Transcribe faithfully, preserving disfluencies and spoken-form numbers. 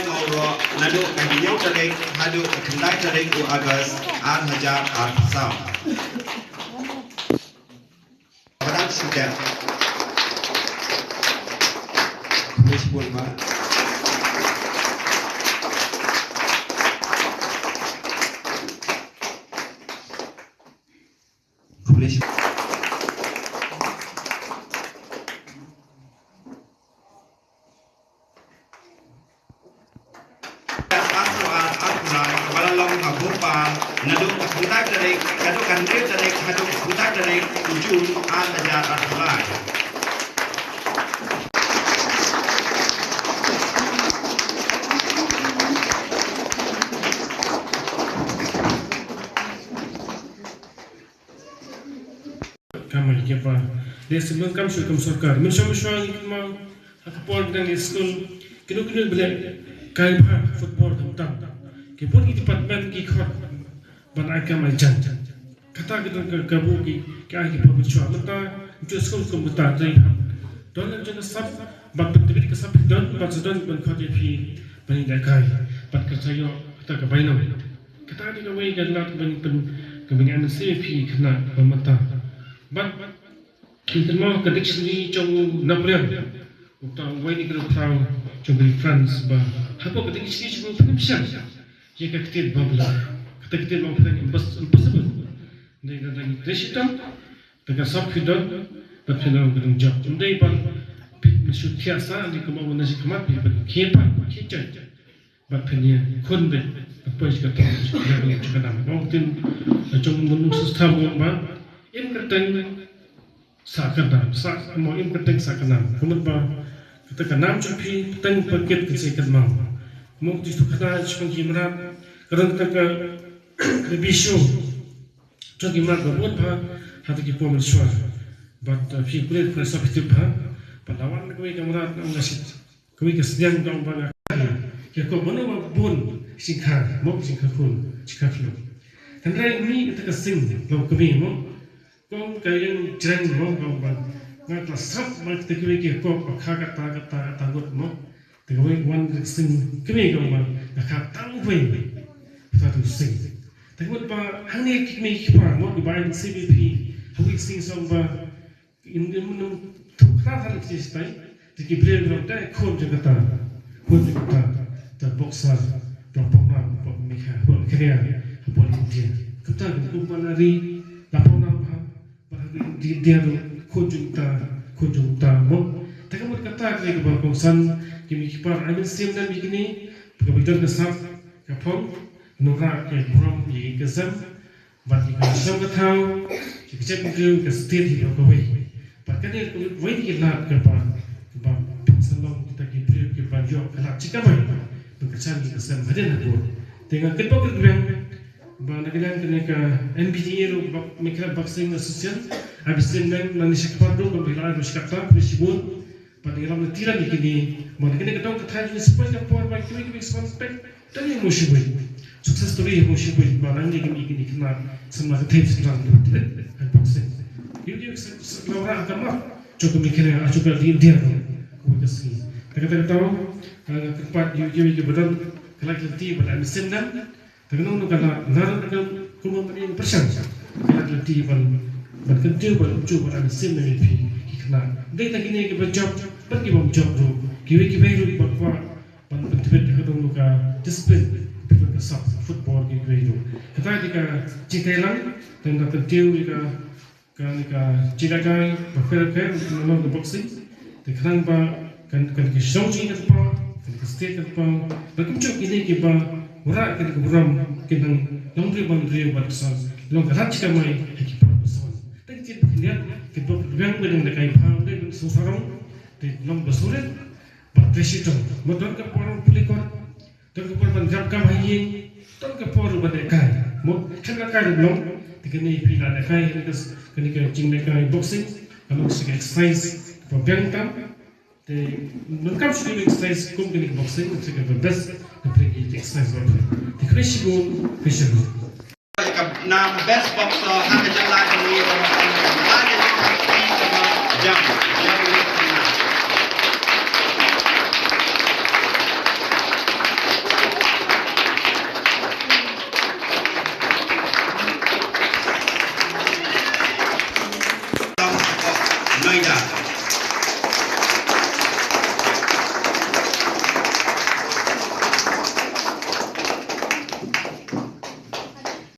Naduh ka hynñiew tarik haduh ka khyndai tarik u August ar hajar arphew saw. Badan singkat. Khublei shibun ba. Khublei shibun. Arphew ar, arphew lai, kaba la long ha Bhopal, naduh ka khyndai tarik, naduh ka hynriew tarik, haduh ka khyndai tarik u Jun, ar hajar arphew lai. Kam ïa kiba dei sngewbha kam shu kam sorkar. Mynshuwa mynshuwa ngi kynmaw ha ka por ba dang dei skul, kino kino ba leh kai bha football khamtam, ki bun ki department ki khot ban ai kam ai jan. Kata ka dang ka kabu ki, ki ai ki pop mynshuwa. Mynta mynta skul kum mynta dei hap don la jong ka sap, bad pyntbit ka sap don, bad sa don ban khot ïa phi ban ïa kai, bad ka sa ïoh kata ka bainong. Kata dei kawei ka lad kaba ngi pyn, kaba ngi ai mynsiem ïa phi khynnah ba mynta. Bad ngi kynmaw ka dictionary jong u Napoleon, uta uwei na ki riewkhraw jong ka ri France, ba hapoh ka dictionary jong u phin ym shem ïa ka ktien Babylon. Kata ka ktien ba phin ym, impos-, impossible. Dei ka dang dei shitom, da ka sap phi don, bad phin ym ka dang jop. Ym dei ban phi mynshu thiah sa, dei kumba u na shi khmat phi ban khie pan, khie jan. Bad phin ïa khun beit, bad poi sha ka thong, sha ka thong, sha ka nam. Ong tin, la jong mun nong sustha mon ba, im kyrteng sa ka nam, sa, mo im kyrteng sa ka nam. Ka mut ba, kata ka nam jong phi, kyrteng ba kit ka sa ka nam. Mo ti tu kata, sha ka ki mrad, ka dang kata ka, ka bishu. Jong ki mrad ba bun bha, ha ta ki por mynshuwa. Bad, uh, phi kulit phi sa phi tip bha. Bad la wan kawei ka mrad, ong nga shi. Kawei ka sniang dang ba nga kari. Ïa ko mano ba bun jingkha, mo jingkha khun, jingkha khlur. Hynrei mi ita ka sing, long kmie mo. Kong ka ïeng jreng mo kong ba. Nga tla sap ba kita kiwei ki kop ba kha kata, kata, kata ngut mo. Te kawei wan ka sing kmie kong ba. Nga kha tang wei. Kata tu sing. Te ngut ba hangne ki kmie ki kpa mo ki ba in C B P. Hawi sing song ba. Im, im, im, tu kra thar ki stai, te ki briew nong te khun jong kata, khun jong kata, te boxer, te pong na, pong Megha-, pong Meghalaya, pong India. Kata ki kum ba na ri, la pong na ba, ba ri India ruh, khun jong kata, khun jong kata, mo. Te ka mut kata ki ba kongsan, ki mi ki par, ai mynsiem na mi kini, ka ba don ka sap, ka phong, nora, ka burom, ki ka sem, Bad ïa ka shnong ka thaw, ïa ka jaitbynriew, ka state hi ruh kawei. Bad kane kawei na ki lad kaba, kaba pynsan long kita ki briew kiba ïoh ka lad shi kamai. Bad ka jan ki ka sem hadien habud. Te nga kynmaw kyrpang ba na ka liang kane ka M B T A ruh ba Meghalaya Boxing Association, ai mynsiem na ngi sha kpar ruh ba Meghalaya ruh sha kpar, khublei shibun. Bad ngi lam na tiran ïa kine, mo na kine ka dong ka thaiñ jong ngi, sa poi ka por ba kiwei kiwei ki sa wan peit. Tang ïa mo shibun. Success story mo shibun, ba nang ïa kine kine kine khynnah, sa na ka thaiñ sa dang dei. Hai boxing. Ïa ïa sa sa la ra ka ma. Jong ka mi kine, ah, jong ka di India. Ko ka sngi. Kata kata kata, ah, ka pat ïa ïa ïa ba dang, ka la ka ti ba la mynsiem na. Te kano kano ka la, la, la, ka, kumba mynta pyrshang. Ka la, ka la ti ban, ban kyntiew, ban kyntiew, ban ym siem na ïa phi, ki khynnah. Dei tang kine kiba jop, bad ki bym jop ruh. Kiwei kiwei ruh kiba kwah, ban pyntbit ha kano kano ka discipline, phi ban ka sap, football kiwei ruh. Kata dei ka jingkyrpang, tang da kyntiew ïa ka, Kane ka jingïalehkai ba pher pher na long ka boxing. Te khnang ba kan, kan ka shnong jong ngi kan paw, kan ka state kan paw. Ba kumjuh kine kiba wanrah kane ka burom kin nang long briew ban briew ban san long ka lad shi kamai ha ki por ba san. Te ki jingpynïaid kiba pynbiang ba dang da kai pha dei ban sngewsarong. Te long ba sulit ba trei shitom. Mo don ka por pule kot. Don ka por ban jam kam ha ïing, don ka por ban lehkai. Mo, khlem lehkai ruh long, te kane phi la lehkai, kane ka, kane ka jinglehkai boxing, ka long shi ka exercise kaba biang tam. Te, donkam shuh ka exercise kum kane ka boxing, shi kaba best, ka phi ki exercise ba. Te khublei shibun, khublei shibun. Ka nam best boxer ha ka jylla jong ngi, ka long ka jam.